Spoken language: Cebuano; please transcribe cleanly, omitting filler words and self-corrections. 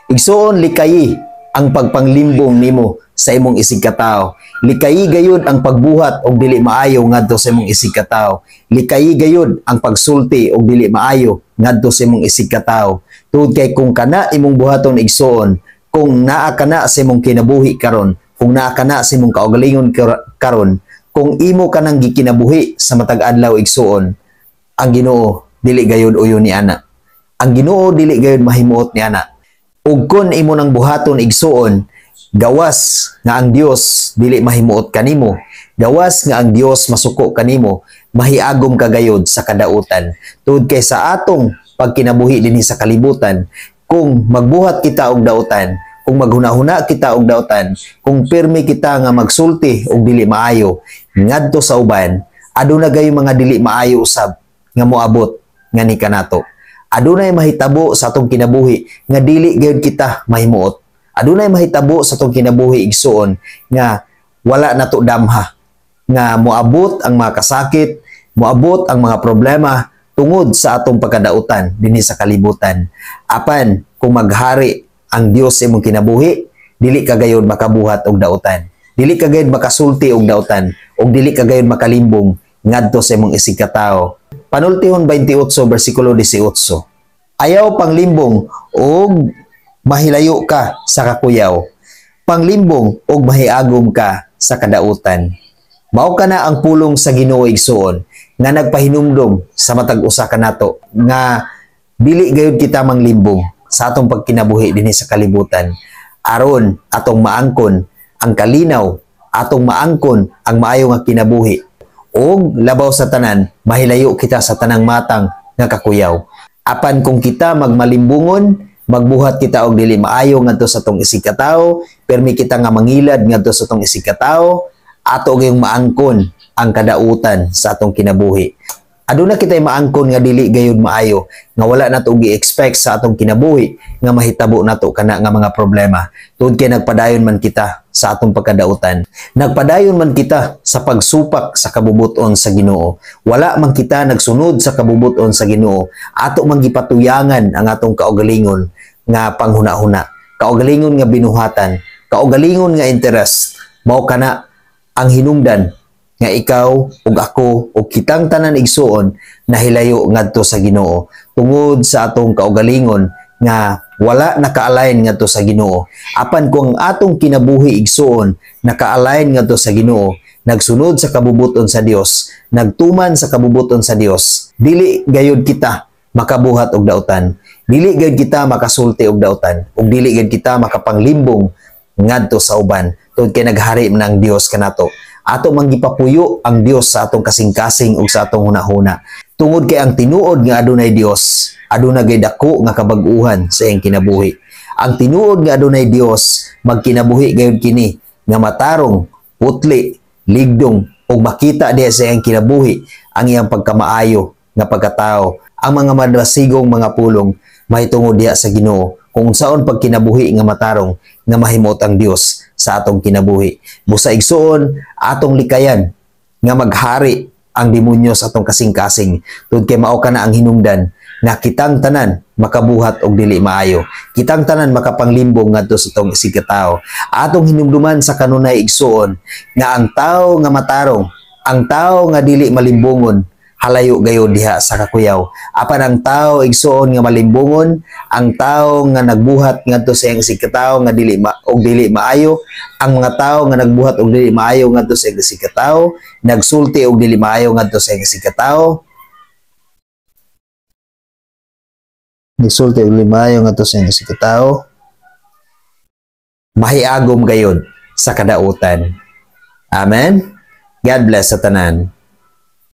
Igsuon, likayi ang pagpanglimbong nimo sa imong isig katawo. Likayi gayud ang pagbuhat og dili maayo ngadto sa imong isig katawo. Likayi gayud ang pagsulti og dili maayo ngadto sa imong isig katawo. Tungod kay kung kana imong buhaton, igsuon, kung naa kana sa imong kinabuhi karon, kung naa kana sa imong kaugalingon karon, kung imo kanang gikinabuhi sa matag adlaw, igsuon, ang Ginoo dili gayud uyon ni ana. Ang Ginoo dili gayud mahimuot ni ana. Ug kun imo nang buhaton, igsuon, gawas nga ang Dios dili mahimuot kanimo, gawas nga ang Dios masuko kanimo, mahiagom ka gayud sa kadautan. Tungod kay sa atong pagkinabuhi dinhi sa kalibutan, kung magbuhat kita og dautan, kung maghuna-huna kita og dautan, kung pirmi kita nga magsulti og dili maayo ngadto sa uban, aduna gayo mga dili maayo usab nga moabot nga ni kanato. Adunay mahitabo sa atong kinabuhi nga dili gayud kita mahimuot. Adunay mahitabo sa atong kinabuhi, igsuon, nga wala nato damha nga moabot ang mga kasakit, moabot ang mga problema tungod sa atong pagkadautan dinhi sa kalibutan. Apan kung maghari ang Dios sa imong kinabuhi, dili ka gayud makabuhat og dautan. Dili ka gayud makasulti og dautan ug dili ka gayud makalimbong ngadto sa imong isig katawo. Panultihon 28 bersikulo 18. Ayaw panglimbong og mahilayo ka sa kakuyaw. Panglimbong og mahiagom ka sa kadautan. Mao kana ang pulong sa Ginoo, igsuon, nga nagpahinumdom sa matag usa kanato nga dili gayud kita manglimbong sa atong pagkinabuhi dinhi sa kalibutan aron atong maangkon ang kalinaw, atong maangkon ang maayo nga kinabuhi, ug labaw sa tanan, mahilayo kita sa tanang matang nga kakuyaw. Apan kung kita magmalimbungon, magbuhat kita og dili maayo ngadto sa atong isig katawo, permi kita nga mangilad ngadto sa atong isig katawo, ato gayong maangkon ang kadautan sa atong kinabuhi. Aduna kitay maangkon nga dili gayud maayo, nga wala nato gi-expect sa atong kinabuhi nga mahitabo nato kana nga mga problema. Tungod kay nagpadayon man kita sa atong pagkadautan. Nagpadayon man kita sa pagsupak sa kabubuton sa Ginoo. Wala man kita nagsunod sa kabubuton sa Ginoo. Ato man gipatuyangan ang atong kaugalingon nga panghuna-huna, kaugalingon nga binuhatan, kaugalingon nga interest. Mao kana ang hinungdan nga ikaw ug ako ug kitang tanan, igsuon, nahilayo ngadto sa Ginoo tungod sa atong kaugalingon nga wala naka-align ngadto sa Ginoo. Apan kung ang atong kinabuhi, igsuon, naka-align ngadto sa Ginoo, nagsunod sa kabubuton sa Dios, nagtuman sa kabubuton sa Dios, dili gayud kita makabuhat og dautan, dili gayud kita makasulti og dautan, ug dili gayud kita makapanglimbong ngadto sa uban, tungod kay naghari man ang Dios kanato. Ato man gipapuyo ang Dios sa atong kasing-kasing ug sa atong hunahuna. Tungod kay ang tinuod nga adunay Dios, aduna gay dako nga kabag-uhan sa iyang kinabuhi. Ang tinuod nga adunay Dios, magkinabuhi gayud kini nga matarong, putli, ligdong, ug makita diha sa iyang kinabuhi ang iyang pagkamaayo nga pagkatao. Ang mga madasigong mga pulong mahitungod diha sa Ginoo kung unsaon pagkinabuhi nga matarong nga mahimot ang Dios sa atong kinabuhi. Busa, igsuon, atong likayan nga maghari ang demonyo sa atong kasing-kasing, tungod kay mao kana ang hinungdan nga kitang tanan makabuhat og dili maayo. Kitang tanan makapanglimbong ngadto sa atong isig katawo. Atong hinumduman sa kanunay, igsuon, nga ang tao nga matarong, ang tao nga dili malimbungon, halayo gayud diha sa kakuyaw. Apan ang tao, igsuon, nga malimbungon, ang tao nga nagbuhat ngadto sa iyang isig katawo nga dili ma og dili maayo, ang mga tao nga nagbuhat og dili maayo ngadto sa iyang isig katawo, nagsulti og dili maayo ngadto sa iyang isig katawo, nagsulti og dili maayo ngadto sa iyang isig katawo, mahiagom gayud sa kadautan. Amen. God bless sa tanan.